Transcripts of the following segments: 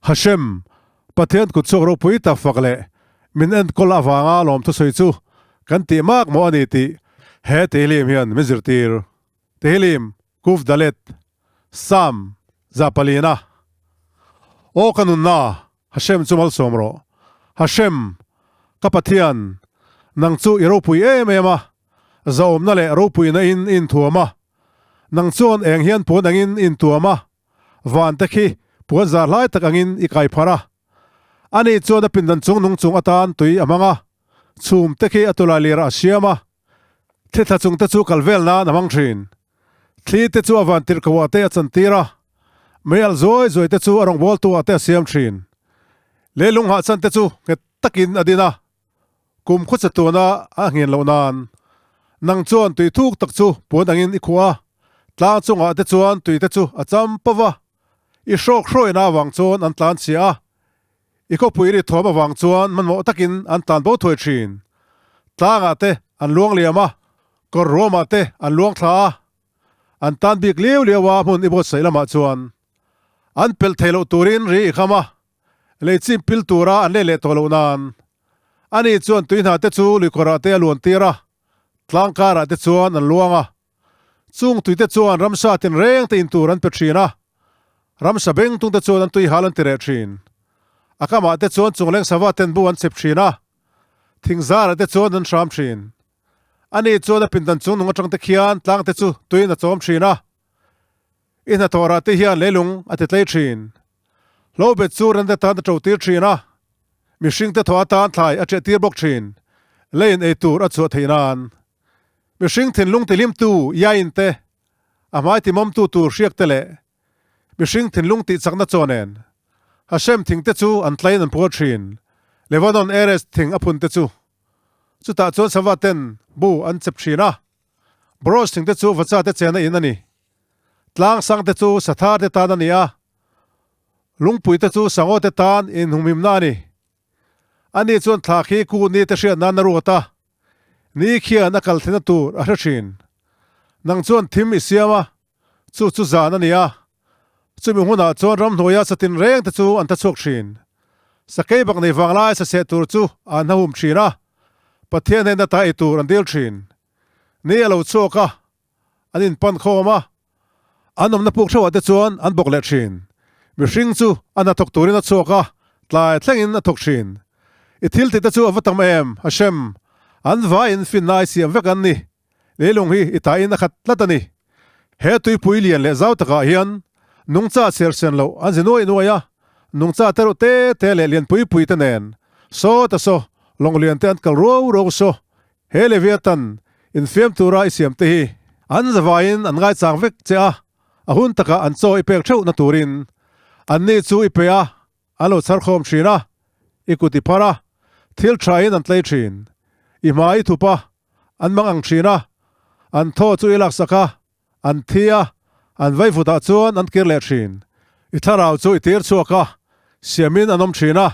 Hashem, Pathian kutchhuak ropui tak fak leh min enkawl avanga lawmthu sawi chu kan tih mak maw a ni tih he Tehillim hian min zirtir. Tehillim, Kuf Dalet, Psalm, 400. Aw ka nunna, Hashem chu malsawm rawh. Hashem, ka Pathian, nang chu i ropui em em a, zahawmna leh ropuina in i inthuam a. Nang chuan eng hian puan angin i intuam a, van te khi puan zar hlai tak angin i kai pharh a. Ani chuan a pindan chung nung chung atan tui a hmang a, chhum te khi a tulai lirah a siam a, thli thla chung te chu kal vel nan a hmang thin. Thli te chu a van tirh ko ah te a chantir a, mei alh zuai zuai te chu a rawngbawltu ah te a siam thin. Leilung hahchan te chu nghet takin a din a, kum khuacha tuna a nghen loh nan. Nang chuan tui thuk tak chu puan angin i khuah a, tlang chungah te chuan tui te chu a cham pawh va, i hrawk hruaina avang chuan an tlan chhia a, i khawpui ri thuam avang chuan hmanhmawh takin an tlan bo thuai thin. Tlangah te an luang liam a, kawr ruamah te an luang thla a, an tan bik liau liau a hmun i buatsaih lamah chuan an pelh theih loh turin ri i kham a, lei chim pil tura an leh leh tawh loh nan. Ani chuan tui hna te chu luikawrah te a luan tir a, tlang karah te chuan an luang a. Chung tui te chuan ramsa tinreng te in tur an pe thin a, ramsa bengtung te chuan an tui hal an ti reh thin. A kamah te chuan chungleng sava ten bu an chep thin a, thingzarah te chuan an hram thin. Ani chuan a pindan chung nung atang te khian tlang te chu tuiin a chawm thin a, I hnathawh rah te hian leilung a ti tlei thin. Hlo bet chu rente tan a to tir thin a, mihring te thaw atan thlai a ṭeh tir bawk thin, leiin ei tur a chhuah theih nan. Mihring thinlung tihlimtu Yain te, a hmai timawmtu tur hriak te leh mihring thinlung tihchakna chaw nen Hashem thing te chu an tlaiin an puar thin, Lebanon Erez thing a phun te chu. Chutah chuan sava ten bu an chep thin a, Bros thing te chu vacha te chena in a ni. Tlang sang te chu sathar te tan a ni a, lungpui te chu sangaw te tan inhumhimna a ni. Ani chuan thla khi ku ni te hriat nan a ruat a, ni khian a kal thlenna tur a hre thin. Nang chuan thim i siam a, chu chu zan a ni a, chumi hunah chuan ramhnuaia satin reng te chu an ta chhuak thin. Sakei bak nei vanglai saseh tur chu an hahum thin a, Pathian hnena ta ei tur an dil thin. Ni a lo chhuak a, an inpan khawm a, an awmna puk theuhah te chuan an bawk leh thin. Mihring chu a hna thawk turin a chhuak a, tlai thlengin a thawk thin. I thil tih te chu a va tam em, Hashem, an vaiin finna ai siam vek an ni. Leilung hi i tain a khat tlat a ni. He tuipui lian leh zau takah hian nungcha chher sen loh an zi nuai nuai a, nungcha te reuh te te leh lian pui pui te nen saw ta saw lawng lian te an kal ruau ruau saw. He Leviathan infiam tura i siam te hi an zavaiin an ngaichang vek che a, a hun takah an chaw i pek theuh na turin anni chu i pe a, an lo chhar khawm thin a, i kut i phar a, thil thain an tlei thin. I hma i thup a, an mang ang thin a, an thaw chu i laksak a, an thi a, an vaivutah chuan an kir leh thin. I thlarau chu i tir chhuak a, siamin an awm thin a,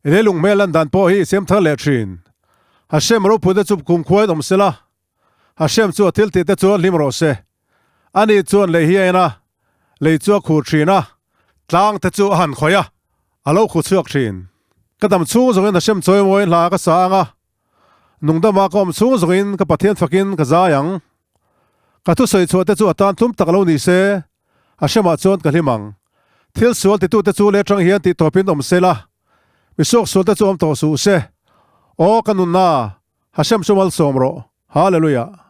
i leilung hmel lan dan pawh hi i siam thar leh thin. Hashem ropuite chu kumkhuain awm sela, Hashem chu a thil tihte chuan hlim rawh se. Ani chuan lei hi a en a, lei chu a khur thin a, tlang te chu a han khawih a, a lo khu chhuak thin. Ka dam chhung zawngin Hashem chawimawiin hla ka sa ang a, nungdama ka awm chhung zawngin ka Pathian fakin ka zai ang. Ka thusawi chhuah te chu a tan tlum tak lo ni se, Hashemah chuan ka hlim ang. Thil sual titute chu leh tang hian tihtawpin awm se la, mi suaksual te chu awm tawh suh se. Aw ka nunna, Hashem chu malsawm rawh. Hallelujah.